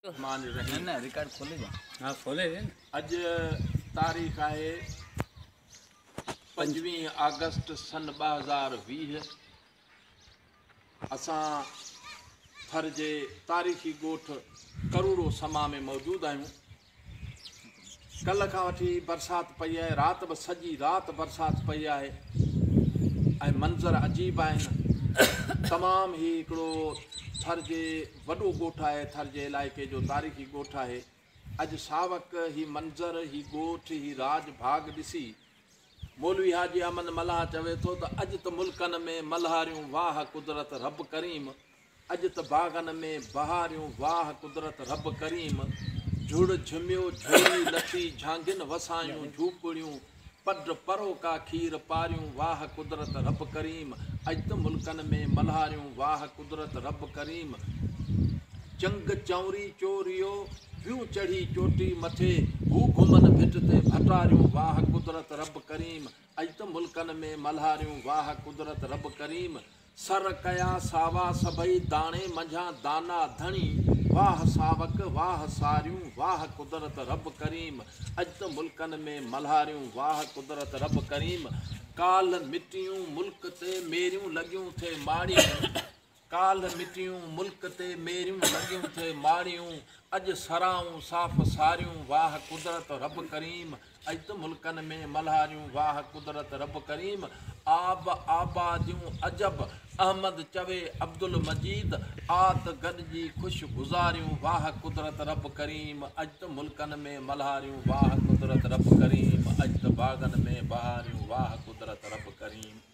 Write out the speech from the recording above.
الرحمٰن الرحيم. نه رڪارڊ کولي جا. ها کولي ڏي نه. اڄ تاريخ آهي 25 آگسٽ سن 2020. اسان ٿر جي تاريخي ڳوٺ ڪروڙو سما ۾ موجود آهيون. ڪلهه کان وٺي برسات پئي آهي، رات به سڄي رات برسات پئي آهي ۽ منظر عجيب آهن. تمام هي هڪڙو ٿر جي وڏو ڳوٺ آهي، ٿر جي علائقي جو تاريخي ڳوٺ آهي. اڄ ساوڪ هي منظر، هي ڳوٺ، هي راڄ ڀاڳ ڏسي مولوي حاجي احمد ملاح چوي ٿو ته اڄ ته ملڪن ۾ ملهاريون واهه قدرت رب ڪريم، اڄ ته باغن ۾ بهاريون واهه قدرت رب ڪريم، جهڙ جهميو جهوري لٿي جهانگين وسايون جهوپڙيون، پڊ پروڪا کير پاريون واهه قدرت رب ڪريم، اڄ ته ملڪن ۾ ملهاريون واهه قدرت رب ڪريم، چنگ چؤنري چوريو ويون چڙهي چوٽي مٿي، هو گهمن ڀٽ تي ڀٽاريون واهه قدرت رب ڪريم، اڄ ته ملڪن ۾ ملهاريون واهه قدرت رب ڪريم، سر ڪيا ساوا سڀئي داڻي منجهان دانا ڌڻي، واهه ساوڪ واهه ساريون واهه قدرت رب ڪريم، اڄ ته ملڪن ۾ ملهاريون واهه قدرت رب ڪريم، ڪالهه مٽيون ملڪ تي ميريون لڳيون ٿي ماڙيون، ڪالهه مٽيون ملڪ تي ميريون لڳيون ٿي ماڙيون، اڄ سرائون صاف ساريون واهه قدرت رب ڪريم، اڄ ته ملڪن ۾ ملهاريون واهه قدرت رب ڪريم، آب آباديون عجب احمد چوي عبدالمجيد، آ ته گڏجي خوش گذاريون واهه قدرت رب ڪريم، اڄ ته ملڪن ۾ ملهاريون واهه قدرت رب ڪريم، اڄ ته باغن ۾ بهاريون واهه قدرت رب ڪريم.